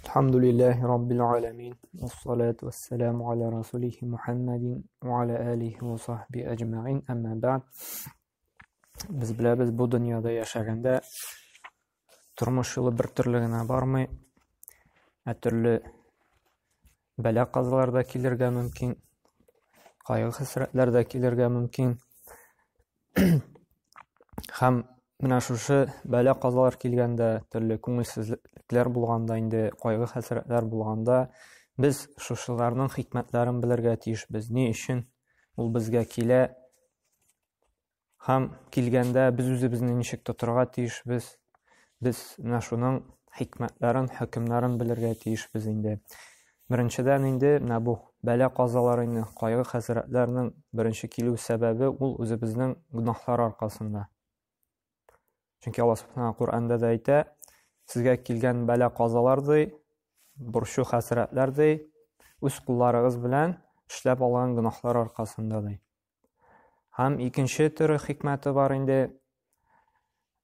Әлхәмдүлилләһи раббил аламин. Вассалату вассаламу аля расулихи Мухаммадин ва аля алихи ва сахби әҗмәгин. Әмма бәгъд. Без беләбез, бу дөньяда яшәгәндә тормыш юлы бер төрле генә бармый, ә төрле бәла-казалар да килергә мөмкин, кайгы-хәсрәтләр дә килергә мөмкин. Һәм менә шушы бәла-казалар килгәндә, төрле күңелсезлекләр булганда инде, кайгы-хәсрәтләр булганда, без шушыларның хикмәтләрен белергә тиешбез. Ни өчен ул безгә килә? Һәм килгәндә без үзебезне ничек тотырга тиешбез? Без менә шуның хикмәтләрен, хөкемнәрен белергә тиешбез инде. Беренчедән инде менә бу бәла-казалар инде, кайгы-хәсрәтләрнең беренче килү сәбәбе ул үзебезнең гөнаһлар аркасында. Чөнки Аллаһ Субханаһу Коръәндә дә әйтә, сезгә килгән бәла-казалар ди, борчу хәсрәтләр ди, үз кулларыгыз белән эшләп алган гөнаһлар аркасында ди. Һәм икенче төре хикмәте бар инде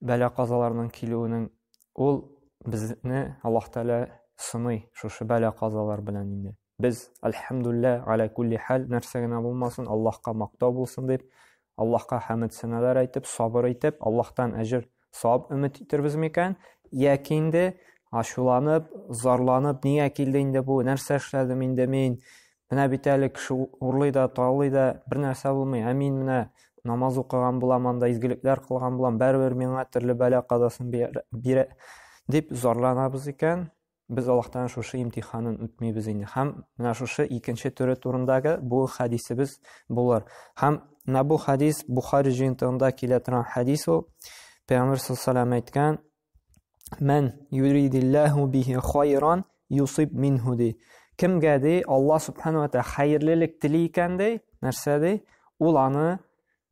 бәла-казаларның килүенең. Ул безне Аллаһ Тәгалә сыный шушы бәла-казалар белән инде. Без альхамдулилла аля кулли хәл нәрсә генә булмасын, Аллаһка мактау булсын дип, Аллаһка хәмд сәналар әйтеп, сабыр итеп, Аллаһтан әҗер, савап өмет итербез микән? Яки инде ачуланып, зарланып, нигә килде инде бу, нәрсә эшләдем инде мин? Менә бит әле кеше урлый да, талый да, бер нәрсә булмый. Ә мин менә намаз укыган булам, анда изгелекләр кылган булам, барыбер миңа төрле бәла казасын бирә дип зарланабыз икән, без Аллаһтан шушы имтиханын үтмибез инде. Һәм менә шушы икенче төре турындагы бу хәдисебез булыр. Һәм менә бу хәдис Бухари җыентыгында килә торган хәдис ул. Пәйгамбер саллаллаху әйткән, Мән юридиллаһу бихи хайран юсиб минһу ди. Кемгә ди Аллаһ субхану ва тааля хәерлелек тели икән ди, нәрсә ди? Ул аны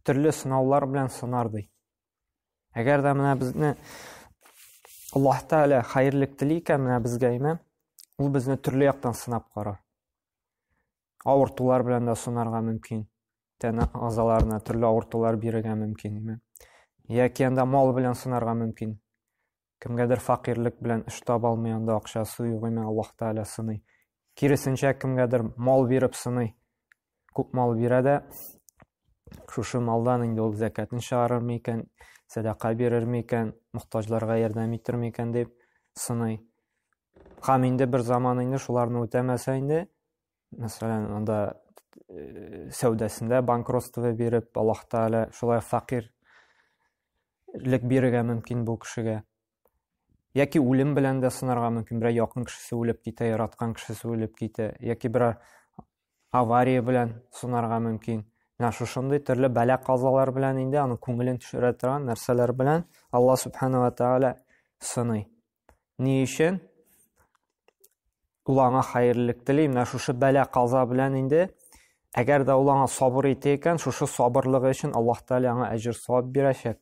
төрле сынаулар белән сынар ди. Әгәр дә менә безне Аллаһ Тәгалә хәерлек тели икән менә безгә име, ул безне төрле яктан сынап карар. Авыртулар белән дә сынарга мөмкин. Тән әгъзаларына төрле авыртулар бирергә мөмкин име. Яки анда мал белән сынарга мөмкин. Кемгәдер факирлек белән эш таба алмый, анда акчасы юк име, Аллаһ Тәгалә сыный. Киресенчә, кемгәдер мал биреп сыный. Күп мал бирә дә, шушы малдан инде ул зәкәтен чыгарыр микән, сәдака бирер микән, мохтаҗларга ярдәм итер микән дип сыный. Һәм инде бер заман инде шуларны үтәмәсә инде, мәсәлән, анда э, сәүдәсендә банкротство биреп, Аллаһ Тәгалә шулай факир лек бирергә мөмкин бу кешегә. Яки үлем белән дә сынарга мөмкин. Берәр якын кешесе үлеп китә, яраткан кешесе үлеп китә, яки берәр авария белән сынарга мөмкин. Менә шушындый төрле бәла-казалар белән инде аның күңелен төшерә торган нәрсәләр белән Алла субхана ва тааля сыный. Ни өчен? Ул аңа хәерлелек тели. Менә шушы бәла-каза белән инде әгәр дә ул аңа сабыр итә икән, шушы сабырлыгы өчен Аллаһ Тәгалә аңа әҗер-савап бирәчәк.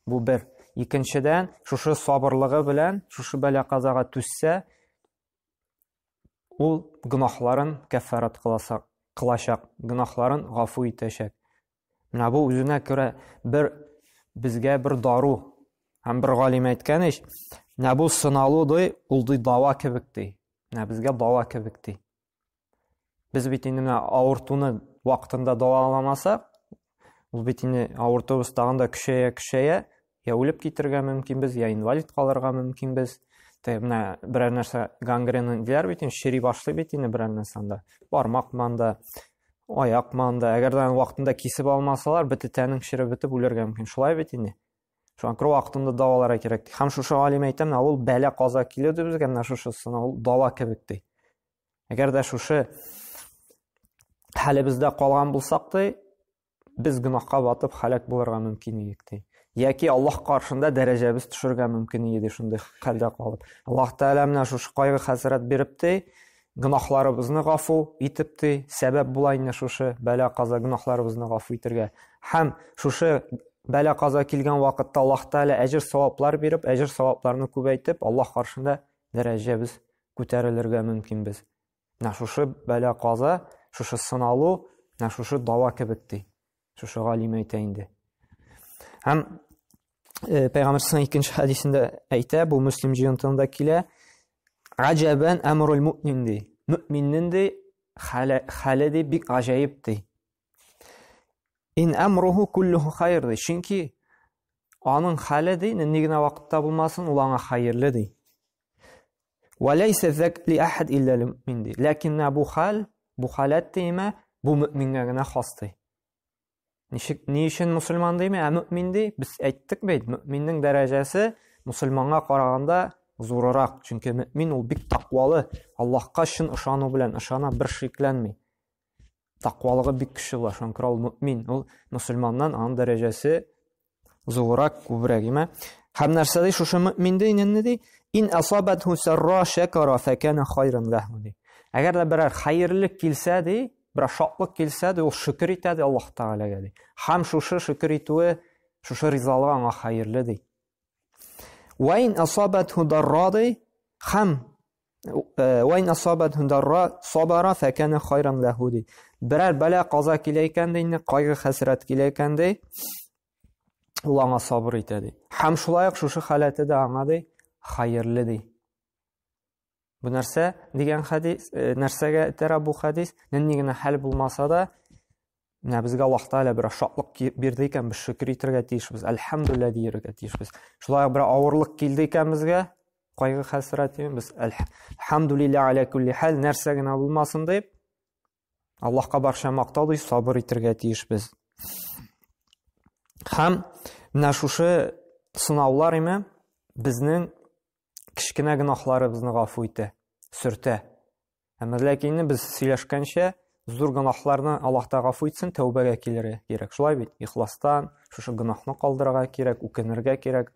Бу бер. Икенчедән, шушы сабырлыгы белән шушы бәла-казага түзсә, ул гөнаһларын кәффарат кыласак, кылачак, гөнаһларын гафу итәчәк. Менә бу үзенә күрә бер безгә бер дару. Һәм бер галим әйткән ич, менә бу сыналу ди, ул ди дава кебек ди. Менә безгә дава кебек ди. Без бит инде менә авыртуны вакытында дәваламасак, ул бит инде авыртуыбыз тагын да көчәя, көчәя, я үлеп китергә мөмкинбез, я инвалид калырга мөмкинбез. Те менә берәр нәрсә гангрена диләр бит инде, чери башлый бит инде берәр нәрсә анда. Бармак манда, аяк манда. Әгәр дә вакытында кисеп алмасалар, бөтен тәнең череп бетеп үлергә мөмкин. Шулай бит инде. Шуңа күрә вакытында дәваларга кирәк. Һәм шушы галим әйтә, менә ул бәла каза килә ди безгә, менә шушы сынау дава кебек ди. Әгәр дә шушы хәлебездә калган булсак ди, без гөнаһка батып һәлак булырга мөмкин идек ди. Яки Аллаһ каршында дәрәҗәбез төшергә мөмкин иде шундый хәлдә калып. Аллаһ Тәгалә менә шушы кайгы хәсрәт биреп ди, гөнаһларыбызны гафу итеп ди, сәбәп була инде шушы бәла каза гөнаһларыбызны гафу итергә. Һәм шушы бәла каза килгән вакытта Аллаһ Тәгалә әҗер саваплар биреп, әҗер савапларны күбәйтеп, Аллаһ каршында дәрәҗәбез күтәрелергә мөмкинбез. Менә шушы бәла каза, шушы сыналу, менә шушы дава кебек ди. Шушы галим әйтә инде. Һәм э, Пәйгамбер икенче хәдисендә әйтә, бу Мөслим җыентыгында килә. Аҗәбән әмрул муъмин ди. Мөминнең ди хәле, хәле ди бик гаҗәеп ди. Ин әмруху куллуху хайр ди. Чөнки аның хәле ди, нинди генә вакытта булмасын, ул аңа хәерле ди. Ва ләйсә зак ли ахад илля мөмин ди. Ләкин бу хәл, бу халәт диме, бу мөмингә генә хас ди. Ничек, ни өчен мусульман дими, ә мөмин ди? Без әйттек бит, мөминнең дәрәҗәсе мусульманга караганда зурырак. Чөнки мөмин ул бик таквалы, Аллаһка чын ышану белән ышана, бер шикләнми. Таквалыгы бик көчле була, шуңа күрә ул мөмин, ул мусульманнан аның дәрәҗәсе зуррак, күбрәк, име? Һәм нәрсә ди шушы мөмин ди, инде ди? Ин асабатху сарра шакара факана хайран лаху ди. Әгәр дә берәр хәерлек килсә ди, берәр шатлык килсә ди, ул шөкер итә ди Аллаһ Тәгаләгә ди. Һәм шушы шөкер итүе, шушы ризалыгы аңа хәерле ди. Ва ин асабатху дарра ди, һәм Ва ин асабатху дарра сабара факана хайран лаху ди. Берәр бәла каза килә икән ди, инде кайгы хәсрәт килә икән ди, ул аңа сабыр итә ди. Һәм шулай ук шушы халәте дә аңа ди хәерле ди. Бу нәрсә дигән хәдис, э, нәрсәгә этәрә бу хәдис? Нинди генә хәл булмаса да, менә безгә Аллаһ Тәгалә бер шатлык бирде икән, без шөкер итәргә тиешбез, әлхәмдүлилләһ дияргә тиешбез. Шулай ук бер авырлык килде икән безгә, кайгы хәсрәт, без әлхәмдүлилләһ аля кулли хәл, нәрсә генә булмасын дип, Аллаһка барча мактау ди, сабыр итәргә тиешбез. Һәм менә шушы сынаулар име безнең кечкенә гөнаһларыбызны гафу итә, сөртә. Әмма ләкин без сөйләшкәнчә, зур гөнаһларны Аллаһ та гафу итсен, тәүбәгә килергә кирәк. Шулай бит? Ихластан шушы гөнаһны калдырырга кирәк, үкенергә кирәк.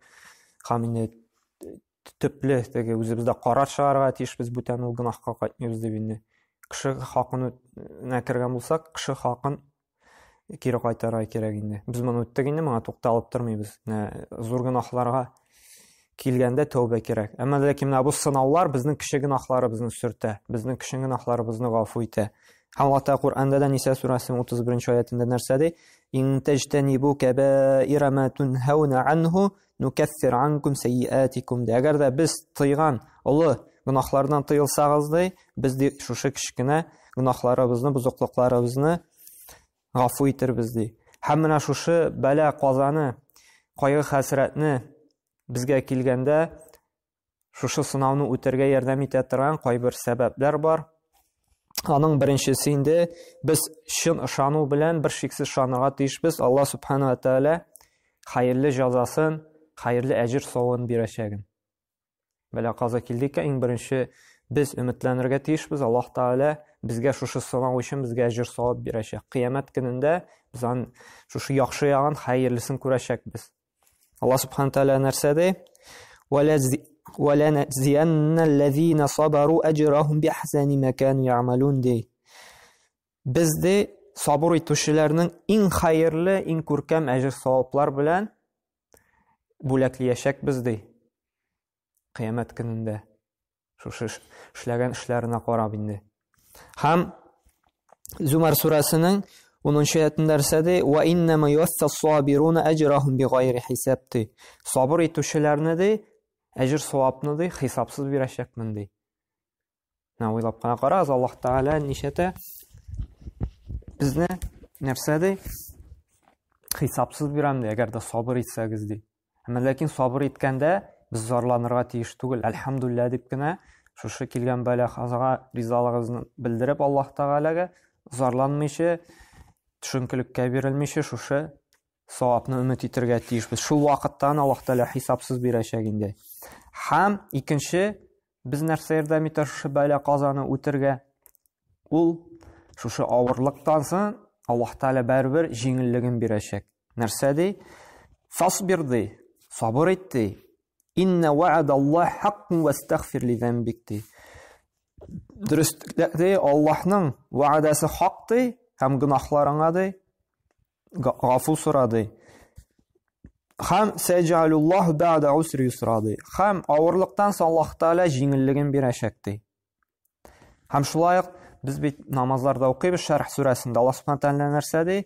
Һәм инде төпле теге үзебездә карар чыгарырга тиешбез, бүтән ул гөнаһка кайтмыйбыз дип инде. Кеше хакын кергән булсак, кеше хакын кире кайтарырга кирәк инде. Без моны үттек инде, моңа тукталып тормыйбыз. Менә зур гөнаһларга килгәндә тәүбә кирәк. Әмма ләкин менә бу сынаулар безнең кече гөнаһларыбызны сөртә, безнең кече гөнаһларыбызны гафу итә. Һәм Аллаһ Тәгалә Коръәндә дә Ниса сүрәсенең 31 аятында нәрсә ди? Ин таҗтанибу кабаира ма тунһауна анху нукаффир анкум сайиатикум ди. Әгәр дә без тыйган олы гөнаһлардан тыелсагыз ди, без ди шушы кечкенә гөнаһларыбызны, бозыклыкларыбызны гафу итербез ди. Һәм менә шушы бәла казаны, кайгы хәсрәтне безгә килгәндә шушы сынауны үтәргә ярдәм итә торган кайбер сәбәпләр бар. Аның беренчесе инде без чын ышану белән бер шиксез ышанырга тиешбез. Алла субхана ва тааля хәерле җәзасын, хәерле әҗер савабын бирәчәген. Бәла каза килде икән, иң беренче без өметләнергә тиешбез. Аллаһ Тәгалә безгә шушы сынау өчен безгә әҗер савап бирәчәк. Кыямәт көнендә без аны шушы яхшы ягын, хәерлесен күрәчәкбез. Аллаһ Субхану Тәгалә нәрсә ди? «Вәләнәҗзияннәлләзина сабару әҗрахум биахсани ма кану я'малун» ди. Без ди сабыр итүчеләрнең иң хәерле, иң күркәм әҗер саваплар белән бүләклиячәкбез ди. Кыямәт көнендә. Шушы эшләгән эшләренә карап инде. Һәм Зумар сүрәсенең 10 аятында нәрсә ди? Ва иннама юваффас-сабируна әҗрахум бигайри хисаб ди. Сабыр итүчеләрне ди, әҗер савапны ди, хисапсыз бирәчәкмен ди. Менә уйлап кына карагыз, Аллаһ Тәгалә ничәтә безне нәрсә ди? Хисапсыз бирәм ди, әгәр дә сабыр итсәгез ди. Әмма ләкин сабыр иткәндә без зарланырга тиеш түгел. Әлхәмдулилла дип кенә шушы килгән бәла казага ризалыгыбызны белдереп Аллаһ Тәгаләгә зарланмыйча, төшенкелеккә бирелмичә шушы савапны өмет итәргә тиешбез. Шул вакыттан Аллаһ Тәгалә хисапсыз бирәчәк инде. Һәм икенче без нәрсә ярдәм итә шушы бәла казаны үтергә? Ул шушы авырлыктан соң Аллаһ Тәгалә бәрбер җиңеллеген бирәчәк. Нәрсә ди? Фасбир ди, сабыр ит ди. Инна ва'даллаһ хаккун вастагфир ли замбик ди. Дөреслек ди, Аллаһның вәгъдәсе хак ди һәм гөнаһларыңа ди гафу сора ди. Һәм сәҗалуллаһ бә'дә усри юсра ди. Һәм авырлыктан соң Аллаһ Тәгалә җиңеллеген бирәчәк ди. Һәм шулай ук без бит намазларда укыйбыз Шәрх сүрәсендә Аллаһ Субхану тәгалә нәрсә ди?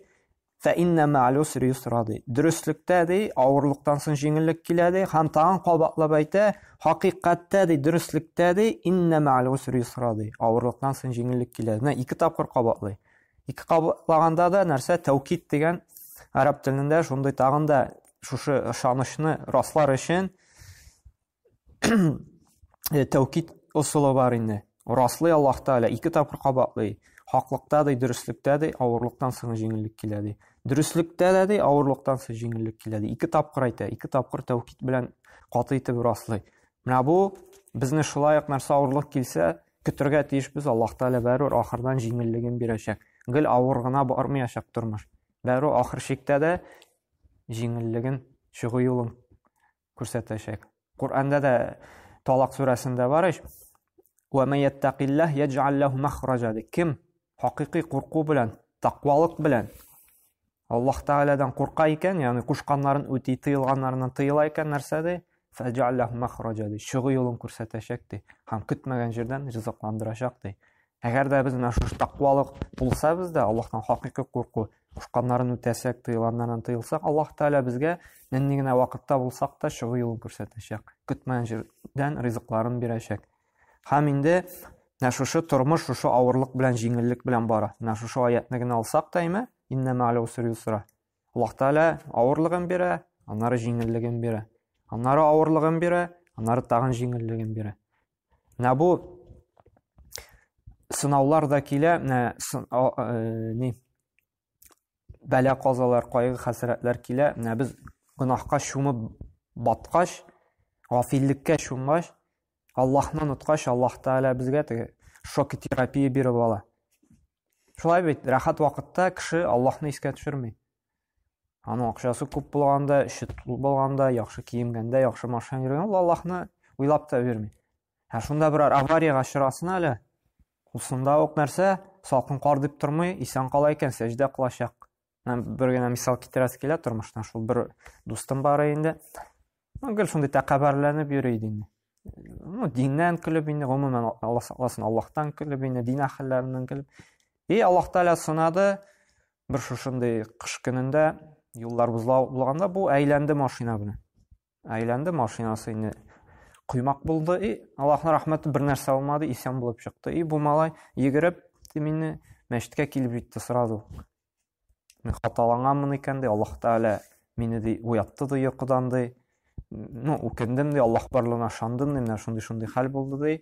Фә иннә мә'әл усри юсра ди. Дөреслектә ди, авырлыктан соң җиңеллек килә ди, һәм тагын кабатлап әйтә, хакыйкатьтә ди, дөреслектә ди, иннә мә'әл усри юсра ди. Авырлыктан соң җиңеллек килә. Менә ике тапкыр кабатлый. Ике кабатлаганда да нәрсә тәүкид дигән гарәп телендә шундый тагын да шушы ышанычны раслар өчен тәүкид ысулы бар инде. Раслый Аллаһ Тәгалә ике тапкыр кабатлый. Хаклыкта ди, дөреслектә ди, авырлыктан соң җиңеллек килә ди. Дөреслектә дә ди, авырлыктан соң җиңеллек килә ди. Ике тапкыр әйтә, ике тапкыр тәүкид белән каты итеп раслый. Менә бу безне шулай ук нәрсә авырлык килсә, көтергә тиешбез, Аллаһ Тәгалә бәрүр ахырдан җиңеллеген бирәчәк. Гел авыр гына бармаячак тормыш. Бәрүр ахыр чиктә дә җиңеллеген, чыгу юлын күрсәтәчәк. Коръәндә дә Талак сүрәсендә бар ич. Ва ман яттакиллаһ яҗ'ал лаху махраҗа ди. Кем хакыйкый курку белән, тәкъвалык белән Аллаһ Тәгаләдән курка икән, ягъни кушканнарын үти, тыелганнарыннан тыела икән, нәрсә ди? Фәҗ'ал лаху махраҗа ди. Чыгу юлын күрсәтәчәк ди. Һәм көтмәгән җирдән ризыкландырачак ди. Әгәр дә без менә шушы тәкъвалык булса бездә, Аллаһтан хакыйкый курку, кушканнарын үтәсәк, тыелганнардан тыелсак, Аллаһ Тәгалә безгә нинди генә вакытта булсак та чыгу юлын күрсәтәчәк, көтмәгән җирдән ризыкларын бирәчәк. Һәм инде менә шушы тормыш шушы авырлык белән җиңеллек белән бара. Менә шушы аятны генә алсак та име, иннә мә'әл усри юсра. Аллаһ Тәгалә авырлыгын бирә, аннары җиңеллеген бирә. Аннары авырлыгын бирә, аннары тагын җиңеллеген бирә. Менә бу сынаулар да килә, менә ни бәла казалар, кайгы хәсрәтләр килә. Менә без гөнаһка чумып баткач, гафиллеккә чумгач, Аллаһны оныткач, Аллаһ Тәгалә безгә теге шок-терапия биреп ала. Шулай бит, рәхәт вакытта кеше Аллаһны искә төшерми. Аның акчасы күп булганда, эше тулы булганда, яхшы киенгәндә, яхшы машина йөргәндә, ул Аллаһны уйлап та йөрми. Ә шунда берәр авариягә очрасын әле, ул шунда ук нәрсә, салкын кар дип тормый, исән кала икән, сәҗдә кылачак. Менә бер генә мисал китерәсе килә тормыштан, шул бер дустым бар инде. Ну, гел шундый тәкәбберләнеп йөри иде инде. Ну, диннән көлеп инде, гомумән, Алла сакласын, Аллаһтан көлеп инде, дин әһелләреннән көлеп. И Аллаһ Тәгалә сынады, бер шушындый кыш көнендә юллар бозла булганда бу әйләнде машина белән. Әйләнде машинасы инде коймак булды. И Аллаһның рәхмәте бер нәрсә булмады, исән булып чыкты. И бу малай йөгереп мине мәчеткә килеп җитте сразу. Мин хаталанганмын икән ди, Аллаһ Тәгалә мине ди уятты ди йокыдан ди. Ну, үкендем ди, Аллаһ барлыгына ышандым ди, менә шундый-шундый хәл булды ди.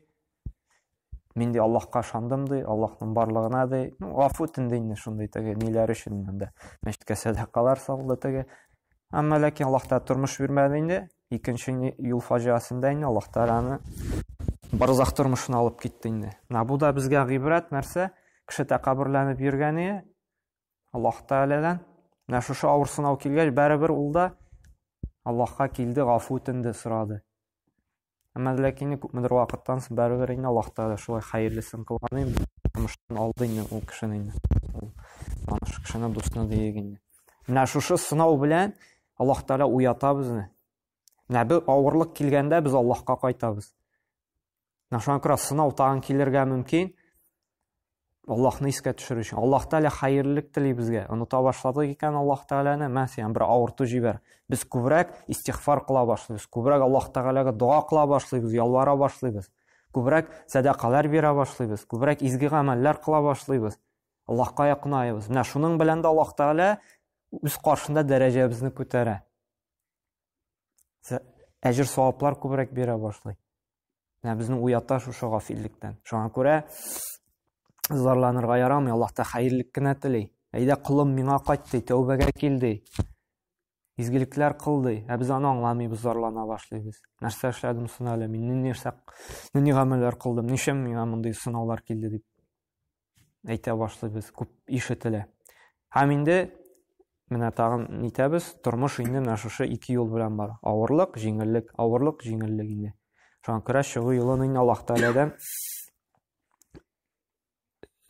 Мин ди Аллаһка ышандым ди, Аллаһның барлыгына ди. Ну, гафу үтенде инде шундый теге ниләр өчен инде. Мәчеткә сәдакалар салды теге. Әмма ләкин Аллаһ та тормыш бирмәде инде. Икенче юл фаҗиасендә инде Аллаһ Тәгалә аны барзах тормышына алып китте инде. Менә бу да безгә гыйбрәт нәрсә? Кеше тәкәбберләнеп йөргәне Аллаһ Тәгаләдән. Менә шушы авыр сынау килгәч, барыбер ул да Аллаһка килде, гафу үтенде, сорады. Әмма ләкин күпмедер вакыттан соң барыбер инде Аллаһ Тәгалә шулай хәерлесен кылган инде, тормыштан алды инде ул кешене инде. Ул таныш кешене, дусны диек инде. Менә шушы сынау белән Аллаһ Тәгалә уята безне. Менә бу авырлык килгәндә без Аллаһка кайтабыз. Менә шуңа күрә сынау тагын килергә мөмкин. Аллаһны искә төшерү өчен. Аллаһ Тәгалә хәерлелек тели безгә. Оныта башладык икән Аллаһ Тәгаләне, мә сиңа бер авырту җибәр. Без күбрәк истигъфар кыла башлыйбыз, күбрәк Аллаһ Тәгаләгә дога кыла башлыйбыз, ялвара башлыйбыз. Күбрәк сәдакалар бирә башлыйбыз, күбрәк изге гамәлләр кыла башлыйбыз. Аллаһка якынаябыз. Менә шуның белән дә Аллаһ Тәгалә үз каршында дәрәҗәбезне күтәрә. Әҗер саваплар күбрәк бирә башлый. Менә безне уята шушы гафиллектән. Шуңа күрә зарланырга ярамый, Аллаһ та хәерлек кенә тели. Әйдә, колым миңа кайт ди, тәүбәгә кил ди. Изгелекләр кыл ди. Ә без аны аңламыйбыз, зарлана башлыйбыз. Нәрсә эшләдем соң әле? Мин нәрсә, нинди гамәлләр кылдым? Ничә миңа мондый сынаулар килде дип әйтә башлыйбыз, күп ишетелә. Һәм инде менә тагын нитәбез, тормыш инде менә шушы ике юл белән бара. Авырлык, җиңеллек, авырлык, җиңеллек инде. Шуңа күрә чыгу юлын инде Аллаһ Тәгаләдән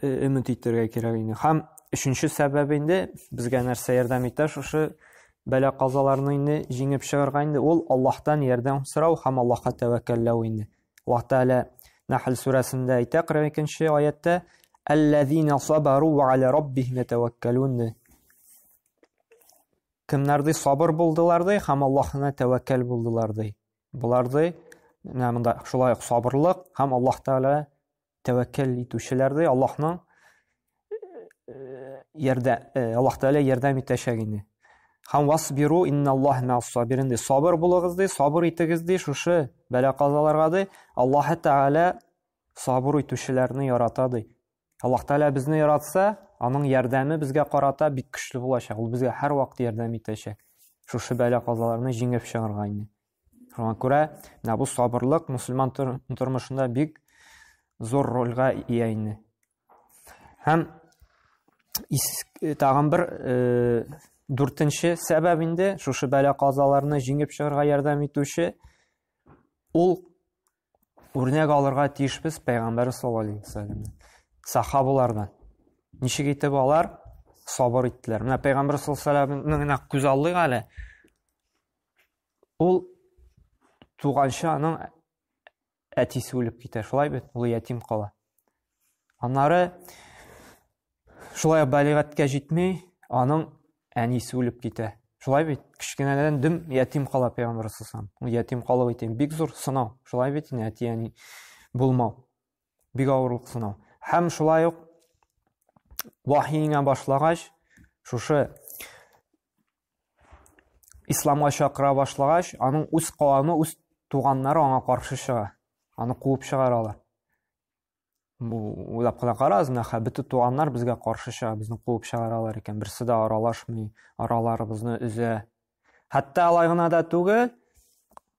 өмет итәргә кирәк инде. Һәм өченче сәбәп инде безгә нәрсә ярдәм итә шушы бәла казаларны инде җиңеп чыгарга инде ул Аллаһтан ярдәм сорау һәм Аллаһка тәвәккәлләү инде. Аллаһ Тәгалә Нәхл сүрәсендә әйтә 42 аятта Әлләзина сабару ва аля раббихим ятаваккалун. Кемнәр ди сабыр булдылар ди һәм Аллаһына тәвәккәл булдылар ди. Болар ди, менә монда шулай ук сабырлык һәм Аллаһ Тәгалә тәвәккәл итүчеләр ди, Аллаһның ярдә Аллаһ Тәгалә ярдәм итәчәк инде. Һәм васбиру инналлаһ мә'ас сабирин ди. Сабыр булыгыз ди, сабыр итегез ди, шушы бәла-казаларга ди. Аллаһ Тәгалә сабыр итүчеләрне ярата ди. Аллаһ Тәгалә безне яратса, аның ярдәме безгә карата бик көчле булачак. Ул безгә һәрвакыт ярдәм итәчәк. Шушы бәла-казаларны җиңеп чыгарга инде. Шуңа күрә менә бу сабырлык мусульман тормышында бик зур рольгә ия инде. Һәм тагын бер дүртенче сәбәп инде, шушы бәла-казаларны җиңеп чыгарга ярдәм итүче, ул үрнәк алырга тиешбез пәйгамбәр саллаллаһу алейһи вәсәлләмнән, сахабалардан. Ничек итеп алар сабыр иттеләр. Менә пәйгамбәр саллаллаһу алейһи вәсәлләмне генә күз алыйк әле. Ул туганчы аның әтисе үлеп китә, шулай бит? Ул ятим кала. Аннары шулай балигатькә җитми, аның әнисе үлеп китә. Шулай бит? Кечкенәдән дөм ятим кала пәйгамбәр саллаллаһу. Ул ятим калу бит бик зур сынау. Шулай бит инде әти-әни булмау. Бик авырлык сынау. Һәм шулай ук вахи иңә башлагач, шушы исламга чакыра башлагач, аның үз кавамы, үз туганнары аңа каршы чыга. Аны куып чыгаралар. Бу уйлап кына карагыз, менә хә бөтен туганнар безгә каршы чыга, безне куып чыгаралар икән. Берсе дә аралашмый, араларыбызны өзә. Хәтта алай гына да түгел,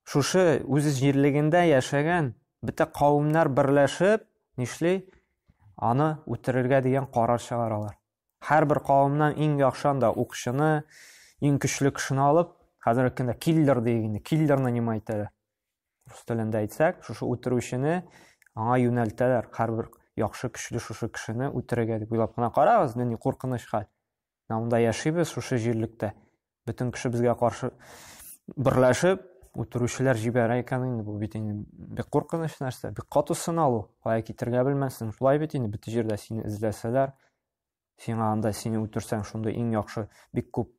шушы үз җирлегендә яшәгән бөтә кавымнар берләшеп, нишли? Аны үтерергә дигән карар чыгаралар. Һәрбер кавымнан иң яхшы анда укчыны, иң көчле кешене алып, хәзерге көндә киллер дигәнне, киллерны нима әйтәләр. Рус телендә әйтсәк, шушы үтерүчене аңа юнәлтәләр. Һәрбер яхшы көчле шушы кешене үтерергә дип уйлап кына карагыз, нинди куркыныч хәл. Менә монда яшибез шушы җирлектә. Бөтен кеше безгә каршы берләшеп, үтерүчеләр җибәрә икән инде, бу бит инде бик куркыныч нәрсә, бик каты сыналу. Кая китергә белмәссең. Шулай бит инде, бөтен җирдә сине эзләсәләр, сиңа анда сине үтерсәң, шундый иң яхшы, бик күп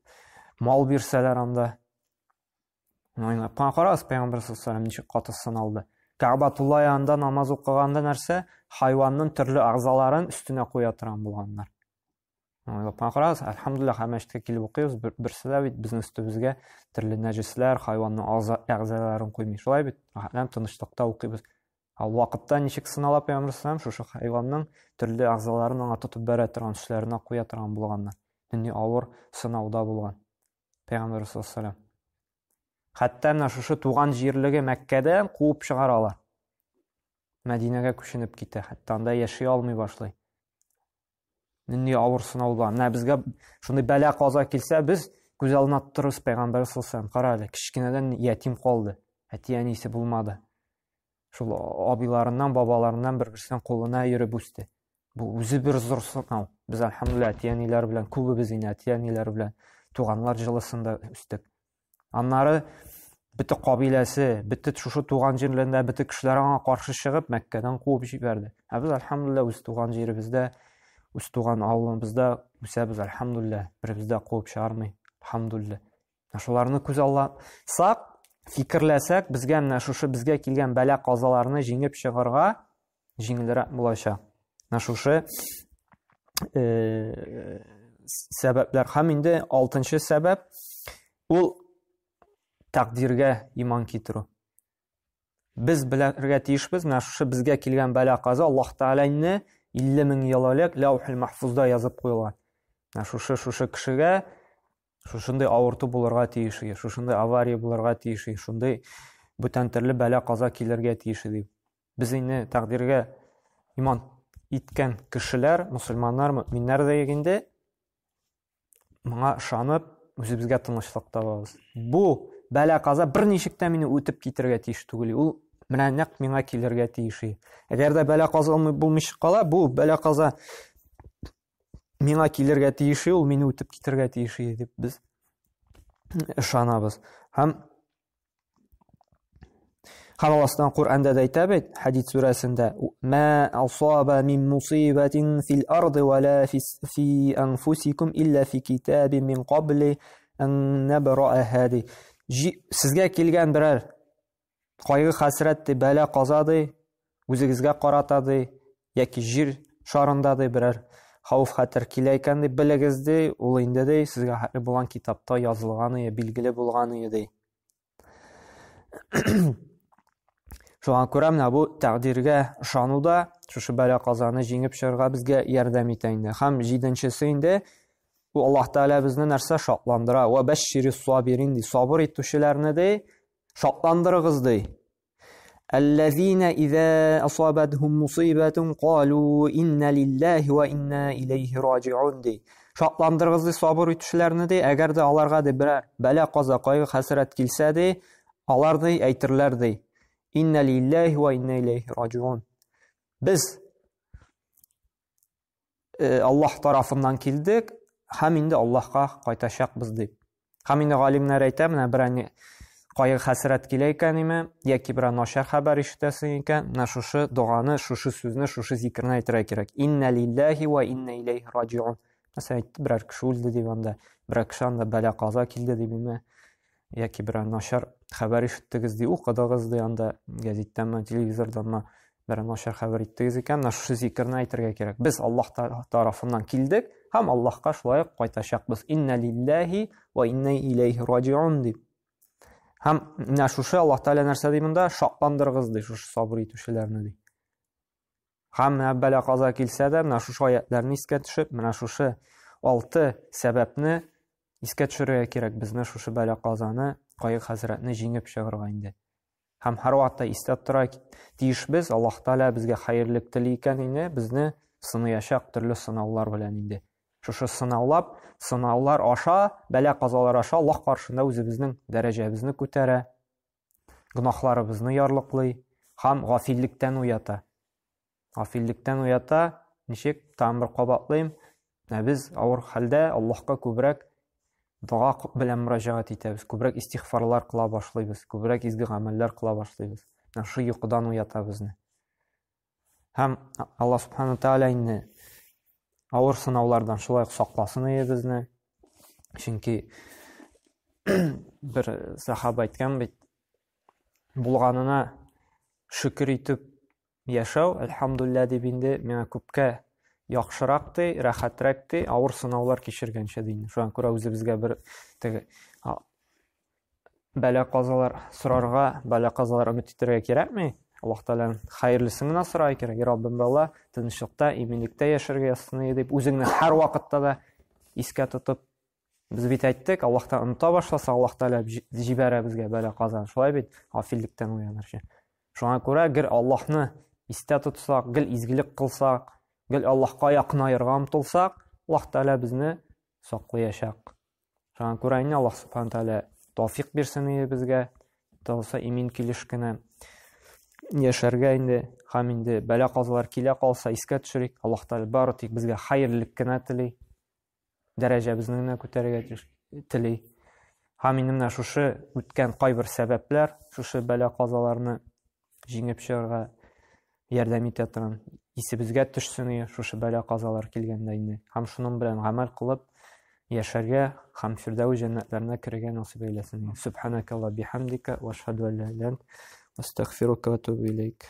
мал бирсәләр анда. Уйлап кына карагыз, Пәйгамбәр саллаллаһу алейһи ва сәлләм ничек каты сыналды. Кәгъбатулла янында намаз укыганда нәрсә? Хайванның төрле әгъзаларын өстенә куя торган булганнар. Уйлап кына карагыз, әлхәмдүлилләһ, һәр мәчеткә килеп укыйбыз, берсе дә бит безнең өстебезгә төрле нәҗесләр, хайванның әгъзаларын куймый. Шулай бит, рәхәтләнеп тынычлыкта укыйбыз. Ә вакытта ничек сынала Пәйгамбәр саллаллаһу шушы хайванның төрле әгъзаларын аңа тотып бәрә торган, өсләренә куя торган булганнар. Нинди авыр сынауда булган Пәйгамбәр саллаллаһу алейһи. Хәтта менә шушы туган җирлеге Мәккәдән куып чыгаралар. Мәдинәгә күченеп китә, хәтта анда яши алмый башлый. Нинди авыр сынау була. Менә безгә шундый бәла каза килсә, без күз алдына тоттырырбыз Пәйгамбәр саллаллаһу алейһи ва сәлләм. Кара әле, кечкенәдән ятим калды. Әти-әнисе булмады. Шул абыйларыннан, бабаларыннан бер-берсенең кулына йөреп үсте. Бу үзе бер зур сынау. Без әлхәмдүлилләһ әти-әниләр белән, күбебез инде әти-әниләр белән туганнар җылысында үстек. Аннары бөтен кабиләсе, бөтен шушы туган җирләрендә бөтен кешеләр аңа каршы чыгып, Мәккәдән куып җибәрде. Ә без әлхәмдүлилләһ үз туган җиребездә, үз туган авылыбызда үсәбез, әлхәмдүлилләһ. Беребез дә куып чыгармый, әлхәмдүлилләһ. Шуларны күз алсак, фикерләсәк, безгә менә шушы безгә килгән бәла-казаларны җиңеп чыгарга җиңелрәк булачак. Менә шушы сәбәпләр. Һәм инде алтынчы сәбәп ул тәкъдиргә иман китерү. Без белергә тиешбез, менә шушы безгә килгән бәла-каза Аллаһ Тәгаләне 50 мең ел элек Ләүхил Махфузда язып куелган. Менә шушы шушы кешегә шушындый авырту булырга тиеш, шушындый авария булырга тиеш, шундый бүтән төрле бәла-каза килергә тиеш дип. Без инде тәкъдиргә иман иткән кешеләр, мусульманнар, мөминнәр дә инде моңа ышанып, үзебезгә тынычлык табабыз. Бу бәла-каза берничек тә мине үтеп китергә тиеш түгел. Ул менә нәкъ миңа килергә тиеш. Әгәр дә бәла-каза булмый кала, бу бәла-каза миңа килергә тиеш, ул мине үтеп китергә тиеш дип без ышанабыз. Һәм Һәм Аллаһ Коръәндә дә әйтә бит, Хәдид сүрәсендә, "Ма асаба мин мусибатин фил арды ва ла фи анфусикум илля фи китабин мин кабли ан набраха ди. Сезгә килгән берәр кайгы хәсрәт ди, бәла каза ди, үзегезгә карата ди, яки җир шарында ди берәр хәвеф хәтер килә икән ди, белегез ди, ул инде ди сезгә хәтле булган китапта язылган ие, билгеле булган ие ди. Шуңа күрә менә бу тәкъдиргә ышану да шушы бәла казаны җиңеп чыгарга безгә ярдәм итә инде. Һәм җиденчесе инде бу Аллаһ Тәгалә безне нәрсә шатландыра? Ва бәшшири сабирин ди, сабыр итүчеләрне ди, шатландырыгыз ди. Әлләзина иза асабатһум мусибатун калу инна лиллаһи ва инна илейһи раҗиун ди. Шатландырыгыз ди сабыр итүчеләрне ди, әгәр дә аларга ди берәр бәла каза, кайгы хәсрәт килсә ди, алар ди әйтерләр ди. Инна лиллаһи ва инна илейһи раҗиун. Без Э, Аллаһ тарафыннан килдек һәм инде Аллаһка кайтачакбыз дип. Һәм инде галимнәр әйтә, менә берәр кайгы хәсрәт килә икән име, яки берәр начар хәбәр ишетәсең икән, менә шушы доганы, шушы сүзне, шушы зикерне әйтергә кирәк. Инна лиллаһи ва инна илейһи раҗиун. Мәсәлән, әйтте, берәр кеше үлде дип анда, берәр кеше анда бәла каза килде дип име, яки берәр начар хәбәр ишеттегез ди, укыдыгыз ди анда гәзиттәнме, телевизорданмы, бер начар хәбәр иттегез икән, менә шушы зикерне әйтергә кирәк. Без Аллаһ тарафыннан килдек һәм Аллаһка шулай ук кайтачакбыз. Инна лиллаһи ва инна илейһи раҗиун дип. Һәм менә шушы Аллаһ Тәгалә нәрсә ди монда? Шатландырыгыз ди шушы сабыр итүчеләрне ди. Һәм менә бәла каза килсә дә, менә шушы аятларны искә төшеп, менә шушы алты сәбәпне искә төшерергә кирәк безне шушы бәла казаны, кайгы хәсрәтне җиңеп чыгарга инде. Һәм һәрвакытта истә тора тиешбез, Аллаһ Тәгалә безгә хәерлек тели икән инде, безне сыныячак төрле сынаулар белән инде. Шушы сынаулап, сынаулар аша, бәла-казалар аша Аллаһ каршында үзебезнең дәрәҗәбезне күтәрә, гөнаһларыбызны ярлыклый һәм гафиллектән уята. Гафиллектән уята, ничек, тагын бер кабатлыйм, ә без авыр хәлдә Аллаһка күбрәк дога белән мөрәҗәгать итәбез, күбрәк истигъфарлар кыла башлыйбыз, күбрәк изге гамәлләр кыла башлыйбыз. Менә шул йокыдан уята безне. Һәм Аллаһ субхану тааля инде авыр сынаулардан шулай ук сакласын иде безне. Чөнки бер сахаба әйткән бит, булганына шөкер итеп яшәү, әлхәмдулилла дип инде миңа күпкә яхшырак ди, рәхәтрәк ди, авыр сынаулар кичергәнчә ди. Шуңа күрә үзебезгә бер теге бәла-казалар сорарга, бәла-казалар өмет итәргә кирәкми. Аллаһ Тәгаләдән хәерлесен генә сорарга кирәк. Раббым бала, тынычлыкта, иминлектә яшәргә язсын дип, үзеңне һәрвакытта да искә тотып Без бит әйттек, Аллаһтан оныта башласа, Аллаһ Тәгалә җибәрә безгә бәла казан. Шулай бит, гафиллектән уяныр өчен. Шуңа күрә гел Аллаһны истә тотсак, гел изгелек кылсак, гел Аллаһка якынаерга омтылсак, Аллаһ Тәгалә безне саклаячак. Шуңа күрә инде Аллаһ Субхану Тәгалә тәүфик бирсен иде безгә, булса имин килеш кенә яшәргә инде һәм инде бәла казалар килә калса искә төшерик. Аллаһ Тәгалә бары тик безгә хәерлек кенә тели. Дәрәҗәбезне генә күтәрергә тели. Һәм инде менә шушы үткән кайбер сәбәпләр, шушы бәла-казаларны җиңеп чыгарга ярдәм итә торган. Исебезгә төшсен шушы бәла-казалар килгәндә инде. Һәм шуның белән гамәл кылып яшәргә һәм Фирдәүс җәннәтләренә керергә насыйп әйләсен. Субханакалла бихамдика ва ашһаду ан ла иляха илля ант астагфирука ва атубу илейк.